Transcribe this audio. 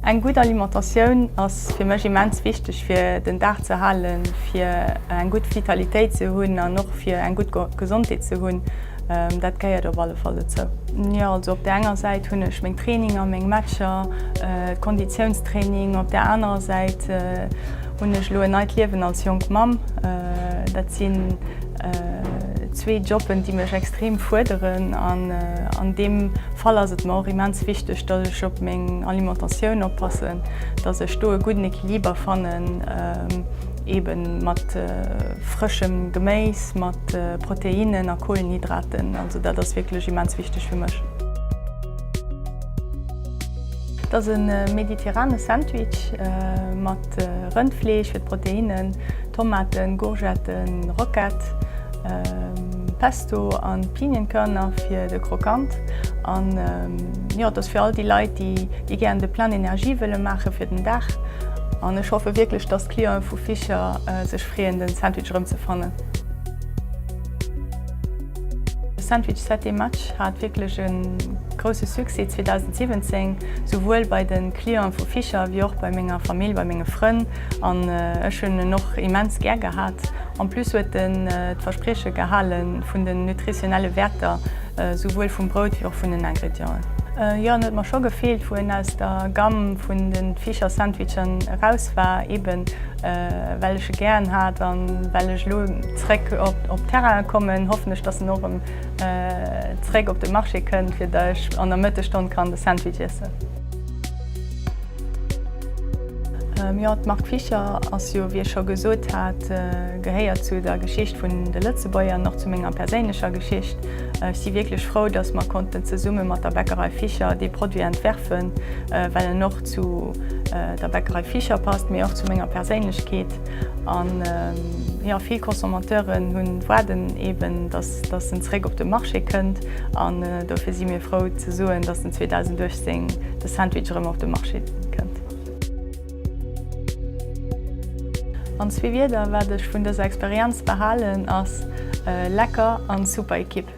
Eng gutt Alimentatioun ass fir mech immens wichteg fir den Dag ze halen, fir eng gutt Vitalitéit ze hunn an och fir eng gutt Gesondheet ze hunn. Dat gehéiert op alle Fall dozou. Jo, also op der enger Säit hunn ech meng Traininger, meng Matcher, Konditiounstraining. Op der anerer Säit hunn ech elo en neit Liewen als jonk Mamm. Dat sinn zwee Jobben, déi mech extrem fuerderen. An an deem Fall ass et mer och immens wichteg, datt ech op meng Alimentatioun oppassen, datt ech do e gudden Equiliber fannen. Eben mat frëschem Geméis, mat Proteinnen a Kohlenhydraten. Also dat ass wierklech immens wichteg fir mech. Et ass e mediterrane Sandwich mat Rëndfleesch fir d'Proteinnen, Tomaten, Gourgetten, Roquette, Pesto an Pinienkörner fir de Krokant. An jo, et ass fir all déi Leit, déi gären de Plein d'énergie wëlle maache fir den Dag. An ech hoffe wierklech, dass d'Clienten vu Fischer sech freeën, den Sandwich erëmzefannen. De Sandwich Set Match hat wierklech e grousse Succès 2017, souwuel bei de Clienten vu Fischer wéi och bei menger Famill, bei menge Frënn. An ech hunn en och immens gär gehat. En plus huet en d'Versprieche gehale vun den nutritionelle Wäerter, Souwuel vum Brout wéi och vun den Ingredienten. Jo, en huet mer scho gefeelt, wou en aus der Gamme vun de Fischer Sandwichen eraus war, eben well ech e gären hat an well ech elo zréck op Terrainen kommen, hoffen ech, dass en och erëm zréck op de Marché kënnt, fir dat ech an der Mëttesstonn kann de Sandwich iessen. Jo, d'Mark Fischer ass jo, wéi ech scho gesot hat, gehéiert zu der Geschicht vun de Lëtzebuerger an och zu menger perséinlecher Geschicht. Ech si wierklech frou, datt mer konnten zesumme mat der Bäckerei Fischer dee Produit entwerfen, well en och zu der Bäckerei Fischer passt, mee och zu menger Perséinlechkeet. An jo, vill Consommateuren hunn waarden eben, datt datt en zeréck op de Marché kënnt. An dofir si mir frou ze soen, datt en 2018 de Sandwich erëm op de Marché kënnt. An zwee Wierder, wat ech vun dëser Experienz behalen, ass lecker an super Ekipp.